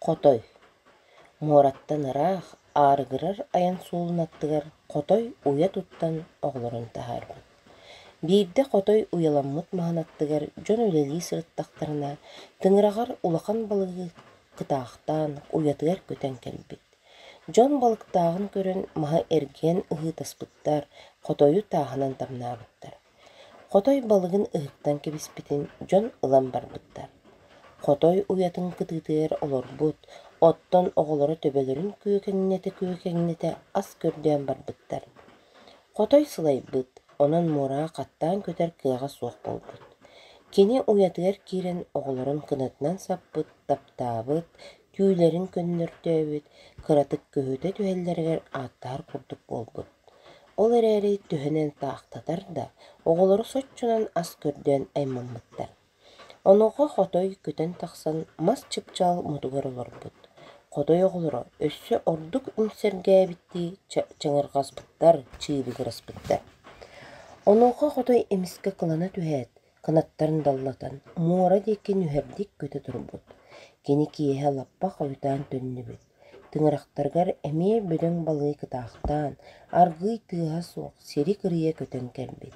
Хотой Муораттан ыраах, аарыгырар айан суолун аттыгар хотой уйа туттан оҕолорун таһаарбыт. Биирдэ хотой уйаламмыт маһын аттыгар дьон үлэлии сырыттахтарына, тыҥыраҕар улахан балыгы кытаахтаан уйатыгар көтөн кэлбит. Дьон балыктааҕын көрөн маһы эргийэн ыһыытаспыттар, хотойу тааһынан тамнаабыттар. Хотой балыгын ыһыктан кэбиспитин дьон ылан барбыттар. Хотой уйатын кытыытыгар олорбут, оттон оҕолоро төбөлөрүн күөкэҥнэтэ-күөкэҥнэтэ ас көрдөөн барбыттар. Хотой сылайбыт, онон муораҕа хаттаан көтөр кыаҕа суох буолбут. Кини уйатыгар киирэн оҕолорун кынатынан саппыт, таптаабыт, түүлэрин көннөртөөбүт, кыратык көһүтэ түһэллэригэр ааттаһар курдук буолбут. Ол эрээри төһөнөн таахтатар да, оҕолоро соччонон ас көрдөөн аймаммыттар. Онуоха хотой көтөн тахсан мас чыпчаал мутугар олорбут. Хотой оҕолоро өссө ордук үҥсэргээбиттии чаҥырҕаспыттар, чыыбыгыраспыттар. Онуоха хотой эмискэ кылана түһээт, кынаттарын даллатан, муора диэки нүһэрдик көтө турбут. Кини киэһэ лаппа хойутаан төннүбүт. Тыҥырахтарыгар эмиэ бөдөҥ балыы кытаахтаан, аргыый тыаһа суох сири кырыйа көтөн кэлбит.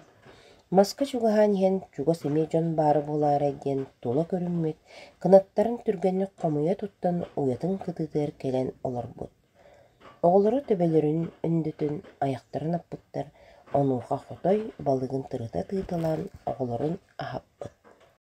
Маска чугаһаан иһэн чугас эмиэ дьон баара буолаарай диэн тула көрүммүт, кынаттарын түргэнник хомуйа туттан уйатын кытыытыгар кэлэн олорбут. Оҕолоро төбөлөрүн өндөтөн айахтарын аппыттар, онуоха хотой балыгын тырыта тыыталаан оҕолорун аһаппыт.